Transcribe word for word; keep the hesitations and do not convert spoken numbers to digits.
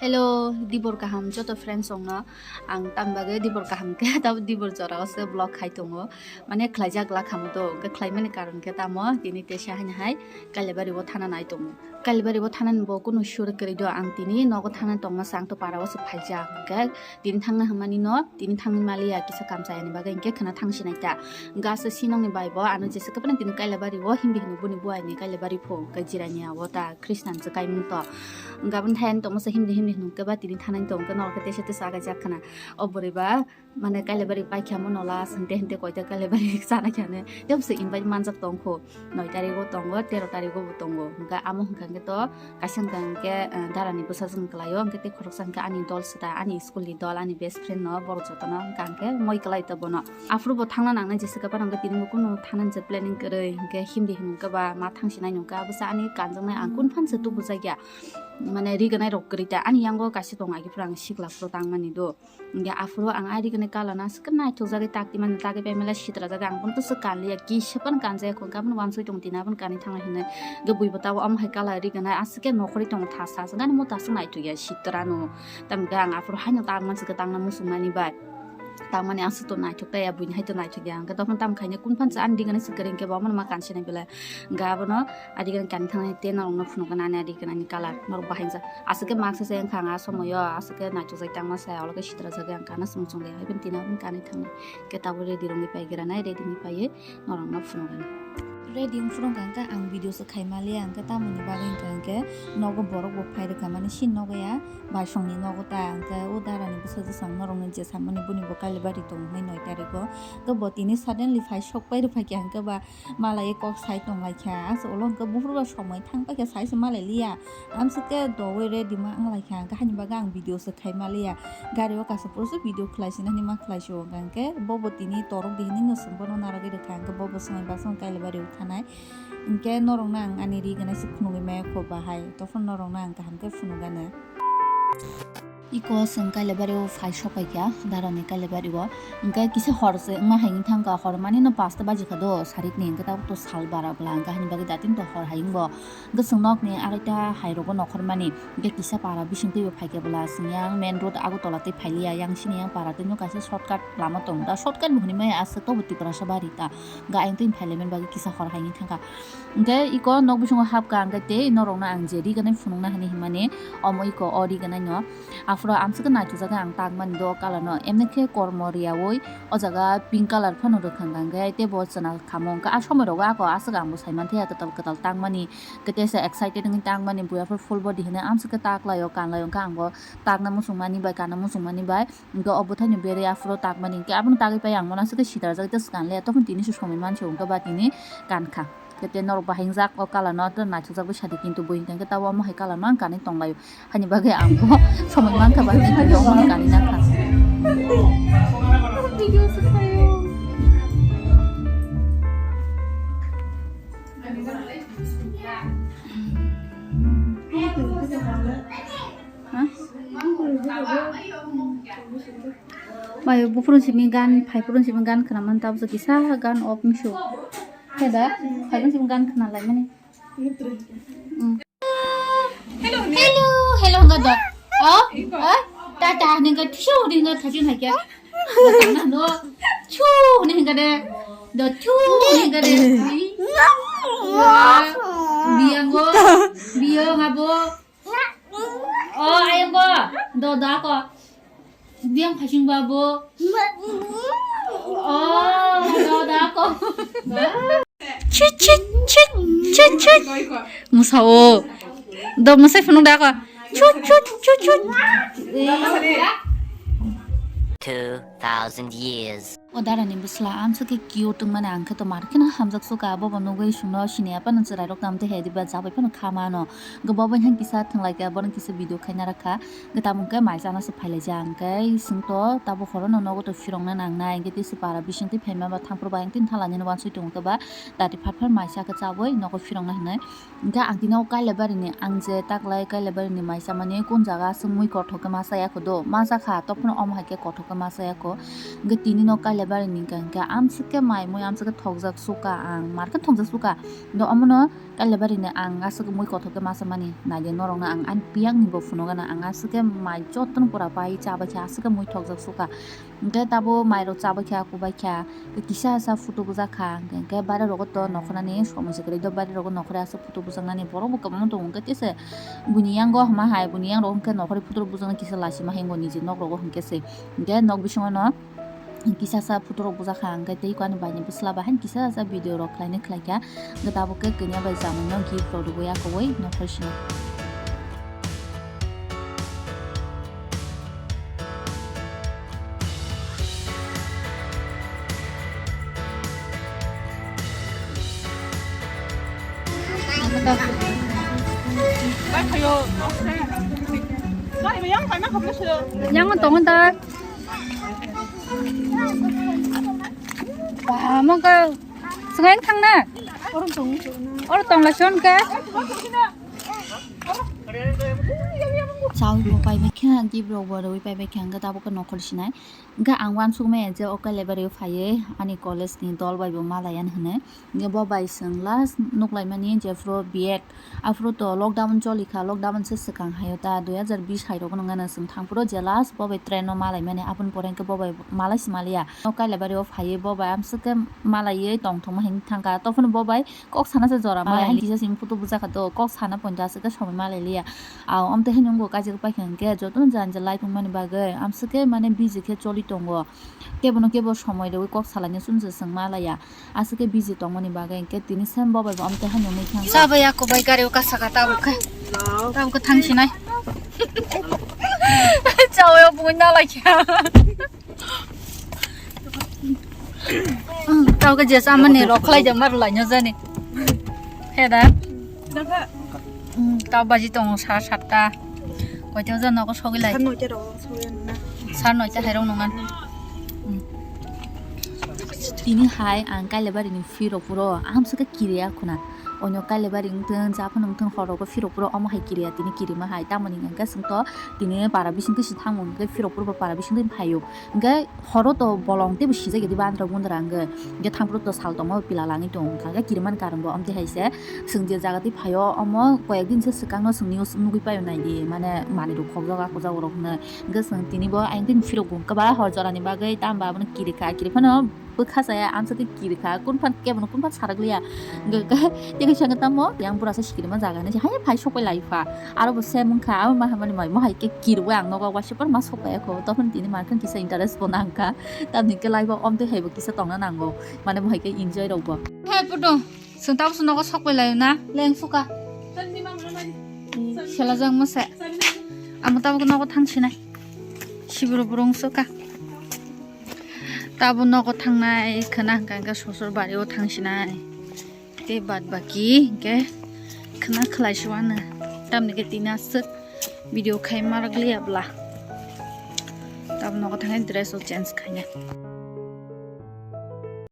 Hello, dibor kaham joto friends rokno. Ang tam bagwi dibor kaham khe tabo dibor jora o se vlog khai tongo. Mane khlaijak la khamo do, hwnkhe khlaimani karon khe tamo tini teisa haino hai Kailabari o thana nai tongo. Kailabari o thana ni bo kunu sure kwrwi do, ang tini nogo thana tongma se ang to para o se phaijak. Hwnkhe tini thangna hwnmani no, tini thangni maliya kisa kam chayani bagwi hwnkhe khwna thangsinai ta. Hwnkhe aswk sinokni bai bo ano jesa kwbangma tini Kailabari o himdi hino boni buaini Kailabari pho hwnkhe jirania o ta. Khristan se kaimung to. Gabon thayan tongma se himdi himdi hinung khe ba tini thanai tong khe norok khe tesa tesa aga jak khana. O bwrwi ba mane Kailabari paikha mo nola sente hente koita Kailabari sana khane. Tebse invite manjak tong kho. Noi tarigo tongo, tero tarigo bo tongo. Hingke amo hingka hingke to kaisa hingka hingke, eh, darani bwsajwk wngkha lai o. Hingke tei khoroksa hingke ani dol sita, ani school ni dol, ani best friend no borok jotono hingka hingke moi kwlai to bono. Aphuru bo thangna nangnai jesa khe phano hingke tini bo kunu thanani je planning kwrwi hingke himdi hingke ba ma thangsinai nungkha bwsa ani kanjaknai ang kun phan se tubujakya. Mane riganai rok kwrwi ta ani yango kaisa tongo agi phuru ang sikla phuru tangmani do. Hingke aphuru ang ai riganai colour no aswk khe naithok jagwi tak timani tagwi paimala sitra jagwi ang bono to swk kanliya kisa phano kanjaya kho hingke abono wansoi tongo tini abono kanwi thangna hinwi. Hingke bui bo tabo omo hai colour riganai aswk khe nokhorwi tongo thasa aswk ani mota aswk naithokya sitra no. Tamo khe ang aphuru haino tangma swk tangna muchungmani bai. Tangmani aswk to naithok taya buini hai to naithok ya. Hingke tokon tam khaina kun phan sa ani riganai swk kwrwi hingke bo omono ma kansinai belai. Hingke abono ari gana kani thangni tei norokno phunukgana ani ari gana ni colour norok bahai jak. Aswk khe maksa se wngkha ang a somoyo, aswk khe naithok jai tangma sai, olo khe sitra jagwi ang kana swng chwng ya, even tini aboni kanwi thangni. Khe tabuk ready rwngwi pai gira nai, ready wngwi paiwi norokno phunukgana. Ready wng phunukgana hwnkhe ang video se khai maliya, hwnkhe tamoni bagwi hwnkha hwnkhe nogo borok bo phai rwkha mani sini nogo ya, baisongni nogo ta, hwnkhe o darani bwsajwk swng norokno je sammani boni bo Kailabari tong hwnwi noi tariko. Hwnkhe bo tini suddenly phai sok pai rwphai kha, hwnkhe ba malai kok sai tong lai kha. Aswk ulo hwnkhe buphuru ba somoi thang pai kha, sai se malai liya. Amswk khe doui ready ma wng lai kha. Hwnkhe haini bagwi ang video se khai ma liya. Gari o kasa phuru se video khlai sinani ma khlai si o. Hwnkhe bo bo tini torok di hinui no chwng bono narwgwi rwkha. Hwnkhe bo bo swngwi bwswng Kailabari o thanai. Hwnkhe norok no ang ani ri gwnai se phunugwi maya kho bahai. Tophor norok no ang kaham khe phunugano. Iko chwng Kailabari o phai sopai kha, darani Kailabari o. Hwnkhe kisa hor se wngma hai wng thang kha, hor mani no pasta baji kha do, sarik ni hwnkhe tabuk to sal bara bwla, hwnkhe haini bagwi datin to hor hai wng bo. Hwnkhe chwng nok ni araita hai rogo nokhor mani, hwnkhe kisa para bising twi bo phai kha bwla, chwng yang main road Agartala twi phai liya, yang sini yang para twi no kaisa shortcut lama tongo da, shortcut bo hwnwi maya aswk tobo Tiprasa bari ta, hwnkhe ayang twi phai lai mani bagwi kisa hor hai wng thang kha. Hwnkhe iko nok bisingo hapkha, hwnkhe tei norokno ang je riganai phunukna hinwi himani, omo iko o riganai no. Aphuru amswk khe naithokjagwi ang tangmani do o colour no. Emni khe kormo riyaui o jaga pink colour phano rwkha hwnkha, hwnkhe tei bo chwna khamung kha. A somoi rogo ako aswk ang bo saiman thaya kwtal kwtal tangmani. Khe teisa excited wngwi tangmani, buya phuru full body hinwi amswk khe taklaio, kanlaio, hwnkhe ang bo takna muchungmani bai, kanna muchungmani bai. Hwnkhe o bwthaino berwi aphuru takmani, hwnkhe abono tagwi pai ang mano aswk khe sidarjak tei swkang le, tokon tini se somoi mansi hwnkhe ba tini kankha. Khe tei norok bahai wngjak o colour no, tei naithokjak bai sadi, kintu bui hwnkhe tabo omo hai colour no ang kanwi tonglaio. Haini bagwi ang bo somoi mankha ba tini omo no kanwi nankha. Ha? Bai, buphuru simi gan, phaiphuru simi gan khna man, tabuk kisa gan off misu. He da, phaiphuru simi gan khna lai mani. Mm. Hello, hello, hwnga da. Oh, oh, ta ta hwnga, thisu hwnga, thajin hai kya? No, chu hwnga de. Do chu hwnga de. Biyango, biyang abo. Oh, ayang ko. Do, do ako. Diang phasing babo. Oh, do, do ako. Chut, chut, chut, chut, chut. Musao. Do musai phunuk da ako. Chut, chut, chut, chut. Two thousand years. O darani bwsla amswk khe cute wngmani, ang khe to mar kheno hamjak suka, bobo nugwi chwngno sini aphano chwrairok tamo tei hai diba chabai phano kha mano. Hwnkhe bo bai kisa thwnglai kha, bono kisa video khaina rakha. Hwnkhe tamo hwnkhe mai chana se phailaijak, hwnkhe chwng to tabuk horono nogo to phirokna nangnai, hwnkhe tei se para bising twi phaima ba thampru bai ang tini thala nini wansoi tongo khe ba dati phat phat mai chakhe chabai nogo phirokna hinwi. Hwnkhe ang tini o Kailabari ni, ang je taklai Kailabari ni mai chamani kun jaga aswk mui kothok khe ma chaya kho do, ma chakha, tokphano omo hai khe kothok khe ma chaya kho. Hwnkhe tini no Kailabari Kailabari ni hwnkha hwnkhe amswk khe mai mui amswk khe thokjak suka ang, mar khe thokjak suka. Do omono Kailabari ni ang aswk mui kothok khe masa mani naidi norokno ang ani piyang ni bo phunukgana ang aswk khe mai jotono pura pai chabai khe aswk khe mui thokjak suka. Hwnkhe tabo mai rok chabai kha kubai kha kisa sa photo bujak kha hwnkhe bare rogo to nokhornani somoi se kwrwi do bare rogo nokhorwi aswk photo bujaknani borok bo kwbangma tongo hwnkhe tese buini yango hwma hai buini yang rok hwnkhe nokhorwi photo bujaknai kisa lachima hai wngwi niji nok rogo hwnkhe se hwnkhe nok bisingo no. Kisa sa photo rok bujak kha hwnkhe tei ani bai ni bwsla bai haino kisa sa video rok khlai ni khlai kha hwnkhe tabuk khe kanya bai jamui no gift rok rwui ya kwbui nokhor sino. Yang tongo da. Ba, mo ka swngai thang na. Oro tong la son ka. Chawi bo pai bai kha, gift rok bo rwui pai bai kha, hwnkhe tabuk khe nokhor sinai. Hwnkhe ang uansuk maya je o Kailabari o phaiwi ani college ni dol bai bo malai ani hwnwi. Hwnkhe bo bai chwng last nuklaimani jephuru B Ed. Aphuru to lockdown choli kha, lockdown se swkang hayo ta dui hazar bish hai rok wngna chwng thang phuru je last bo bai train no malai mani, aboni pore hwnkhe bo bai malai se maliya. O Kailabari o phaiwi bo bai amswk khe malaiwi tongthokma hinwi thang kha. Tophano bo bai kok sana se jora malai hai kisa simi photo bujak kha to, kok sana poito aswk khe somoi malai liya. Aw, omtwi haino wngkha kaisa paikha hwnkhe jotono jani je life wngmani bagwi amswk khe mane busy khe choli tongo. Kebono kebo somoi rwui kok salaina chumjak chwng malaiya. Aswk khe busy tongmani bagwi hwnkhe tini sem bo bai bo amtwi haino wngwi thang. Cha bai ako bai gari o kasa ka tabuk khe. Tabuk khe thang sinai. Cha bai o bui na lai kha. Tabuk khe je cha mani rok khlai de mar lai no jani. He da. Tau baji tongo sa satta. Koito ja nogo sogwi lai. Sar noita rok sogwi na. Sar noita hai rok nongan. Tini hai ang Kailabari ni phirok puro amswk kiriya khuna. Onyo Kailabari wngthang, Japan wngthang, hor rogo phirok puro omo hai kiriya tini kirima hai. Tamoni hwnkhe chwng to tini para bising twi si thango hwnkhe phirok puro para bising twi phaio. Hwnkhe horo to bolong teibo sijak ya di bandra bundra hwnkhe. Hwnkhe thampro to sal tongma pila langwi tongo wngkha. Hwnkhe kirimani karon bo omtwi hai se. Chwng je jaga twi phaio, omo koyek din se swkang no chwng news nugwi paio nai di, mane manwi rok khokjak a kujak rok hwnwi. Hwnkhe chwng tini bo ayang tini phirok bo kwbangma hor jora ni bagwi tamo ba abono kiri kha, kiri phano bwkha chaya amsa khe kiri kha, kun phan kebo no kun phan sarak liya. Hwnkhe tei kaisa hwnkhe tamo yang bura se sikirima jaga hinwi se hai phai sok pai lai pha, aro bo se mung kha, abo ma hamani mai mo hai khe kiri bo ang nogo waisa por ma sok pai kho, tamo tini ma khe kisa interest bo nang kha, tamni khe life o omtwi hai bo kisa tongna nango, mane bo hai khe enjoy rok bo. Hai puto. Chwng tabuk se nogo sok pai laio na, leng suka. Selajak mo se. Amo tabuk nogo thang sinai. Siburu burung suka. Tabuk nogo thangnai khwna hwnkha hwnkhe sosor bari o thang sinai. Tei bad baki hwnkhe khwna khlai suano. Tamni khe tini aswk video khai marak liya bla. Tabuk nogo thangwi dress o change khainai.